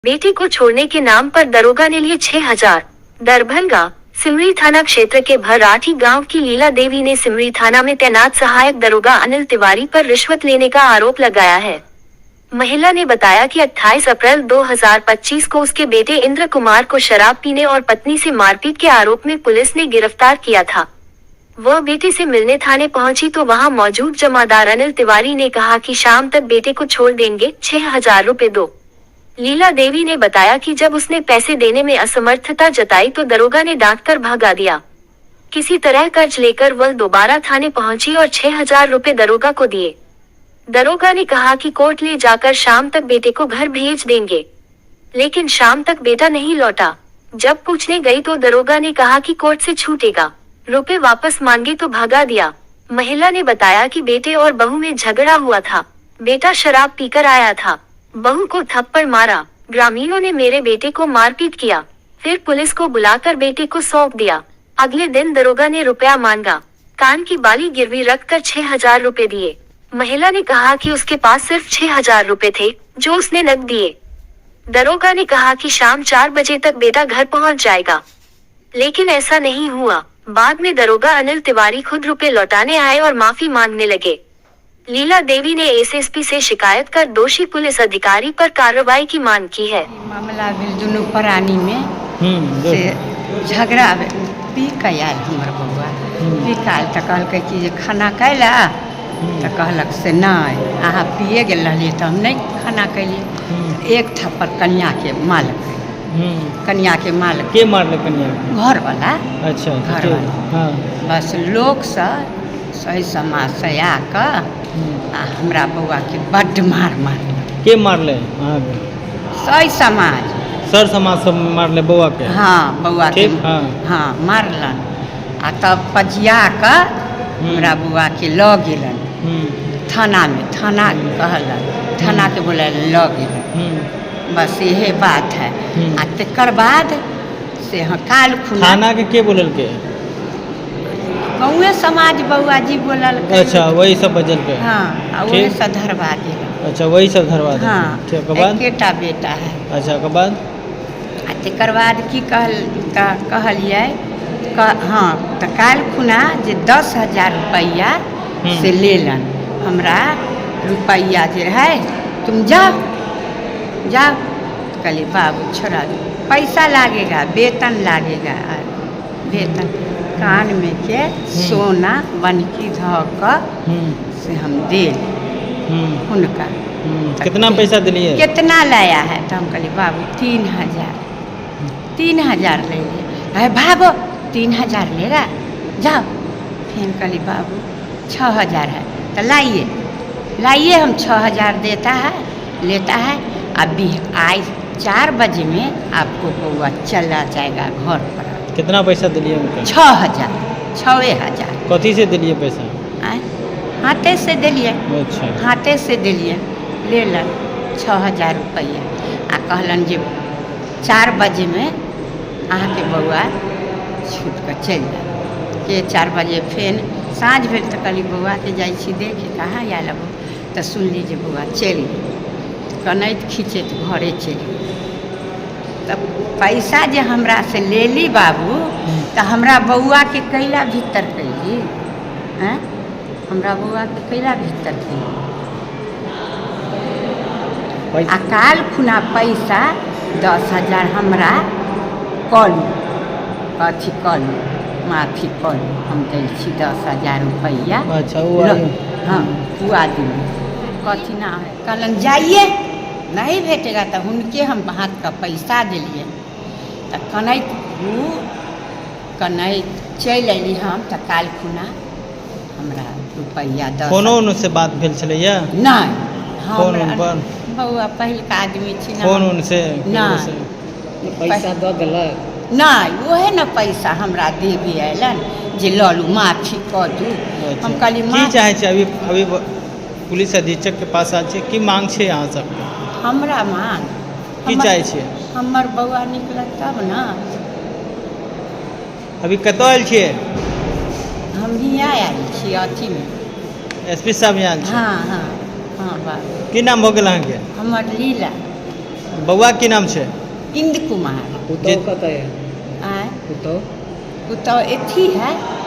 बेटे को छोड़ने के नाम पर दरोगा ने लिए 6,000। दरभंगा सिमरी थाना क्षेत्र के भराठी गांव की लीला देवी ने सिमरी थाना में तैनात सहायक दरोगा अनिल तिवारी पर रिश्वत लेने का आरोप लगाया है। महिला ने बताया कि 28 अप्रैल 2025 को उसके बेटे इंद्र कुमार को शराब पीने और पत्नी से मारपीट के आरोप में पुलिस ने गिरफ्तार किया था। वह बेटे से मिलने थाने पहुंची तो वहां मौजूद जमादार अनिल तिवारी ने कहा कि शाम तक बेटे को छोड़ देंगे, 6,000 रुपए दो। लीला देवी ने बताया कि जब उसने पैसे देने में असमर्थता जताई तो दरोगा ने डांट कर भगा दिया। किसी तरह कर्ज लेकर वह दोबारा थाने पहुंची और 6,000 रुपए दरोगा को दिए। दरोगा ने कहा कि कोर्ट ले जाकर शाम तक बेटे को घर भेज देंगे, लेकिन शाम तक बेटा नहीं लौटा। जब पूछने गई तो दरोगा ने कहा कि कोर्ट से छूटेगा, रुपए वापस मांगे तो भगा दिया। महिला ने बताया कि बेटे और बहू में झगड़ा हुआ था। बेटा शराब पीकर आया था, बहू को थप्पड़ मारा। ग्रामीणों ने मेरे बेटे को मारपीट किया, फिर पुलिस को बुलाकर बेटे को सौंप दिया। अगले दिन दरोगा ने रुपया मांगा, कान की बाली गिरवी रखकर 6,000 रुपए दिए। महिला ने कहा कि उसके पास सिर्फ 6,000 रुपए थे, जो उसने नकद दिए। दरोगा ने कहा कि शाम 4 बजे तक बेटा घर पहुंच जाएगा, लेकिन ऐसा नहीं हुआ। बाद में दरोगा अनिल तिवारी खुद रुपए लौटाने आए और माफी मांगने लगे। लीला देवी ने एसएसपी से शिकायत कर दोषी पुलिस अधिकारी पर कार्रवाई की मांग की है। मामला भेल दुनू प्राणीमे से झगड़ा भेल। पी कऽ आयल हमर बौआ, पी कऽ आयल तऽ कहलकै कि जे खाना कैला, तऽ कहलक से नहि, अहाँ पिए गेल रहलियै तऽ हम नहि खाना कैलियै। एक थप्पड़ कनिआँके मारलकै, कनिआँके मारलकै। के मारलक कनिया के? घरवला। अच्छा। घरवाला। हाँ। बस लोकसँ सही समाजसँ आकऽ आ हमरा बौआके बड्ड मार मारलक। के मारले अहाँके? सही समाज। सर समाज सब मारले बौआ के? हँ, बौआके। ठीक, हँ। हँ, मारलनि आ तब पजिया कऽ हमरा बौआके लऽ गेलनि थानामे। थाना कहलनि, थानाके बोलैलनि, लऽ गेलनि। बस इहे बात है। आ तकर बाद से हँ काल्हि खुना थाना के के बोललकै? गाँवे समाज बौआ जी बोललकै। अच्छा, वही सब बजलकै? हँ, आ ठीक। ओहे से धरबा देलक। अच्छा, वही सब धरवा देलकै। हँ। ठीक, ओकर बाद? एकेटा बेटा है। अच्छा, ओकर बाद? आ तकर बाद की कहल तऽ कहलियै हँ, तऽ काल्हि खुना जे 10,000 रुपैआ से लेलनि हमरा रुपैआ जे रहै, तुम जाओ जाओ। तऽ कहलियै, बाबू छोड़ा दो, पैसा लागेगा, वेतन लागेगा। आ वेतन कानमे के सोना बनकी धऽ कऽ से हम देल हुनका। कितना पैसा देलियै? कितना लाया है? तऽ हम कहलियै, बाबू 3,000, 3,000 ले लिए। अरे भागो, 3,000 लेगा, जाओ। फिर कहली, बाबू 6,000 है, तो लाइए लाइए, हम 6,000 देता है, लेता है। अभी आज 4 बजे में आपको बउआ चला जाएगा घर पर। कितना पैसा देलियै हुनका? 6,000, 6,000। कथी से देलियै पैसा? आँय, हाथे से देलियै। अच्छा। हाथे से देलियै। लेलन 6,000 रुपैआ आ कहलनि जे 4 बजेमे अहाँके बौआ छूटि कऽ चलि जायत। के 4 बजे फेर साँझ भेल तऽ कहली, बौआके जाइ छी देखे, कहाँ आयल अब? तऽ सुनली जे बौआ चलि गेल। कनैत खीचैत घरे चलि गेल। तऽ पैसा जे हमरासँ लेली बाबू, तऽ हमरा बौआके कैला भीतर कैली? आँय, हमरा बौआके कैला भीतर कैली? आ काल्हि खुना पैसा 10,000 हमरा कलू अथी कलू माफी कलू, हम दै छी 10,000 रुपैआ। अच्छा, ओ आदमी? हँ, ओ आदमी कथी ना है, कहलनि जाइए, नहीं भेटेगा। तऽ हुनके हम हाथके पैसा देलियै। तऽ कनैत ओ कनैत चलि अयली हम। तऽ काल्हि खुना हमरा रुपैआ 10 फोनो उन से बात भेल छलैया? नहि। फोन हमरा उन पर? बौआ, पहिलका आदमी छी ने। फोन उन से? नहि। पैसा दऽ देलक? नहि, ओहे ने पैसा हमरा देबे अयलनि जे लऽ लू, माफी कऽ दू। हम कहली की माफ चाहै छी? अभी अभी पुलिस अधीक्षक के पास आयल छी, की मांग छै अहाँ सबके? हमरा मांग की चाहै छियै? हमर बौआ निकलत तब ने। अभी कतऽ आयल छियै? हम हियाँ आयल छी अथीमे। एस पी साहब यहाँ आयल छी? हँ हँ हँ बाबू। की नाम भऽ गेल अहाँके? हमर लीला। बौआ की नाम छै? इंद कुमार। पुतहु कतऽ यऽ? आँय? पुतहु? पुतहु एथी है।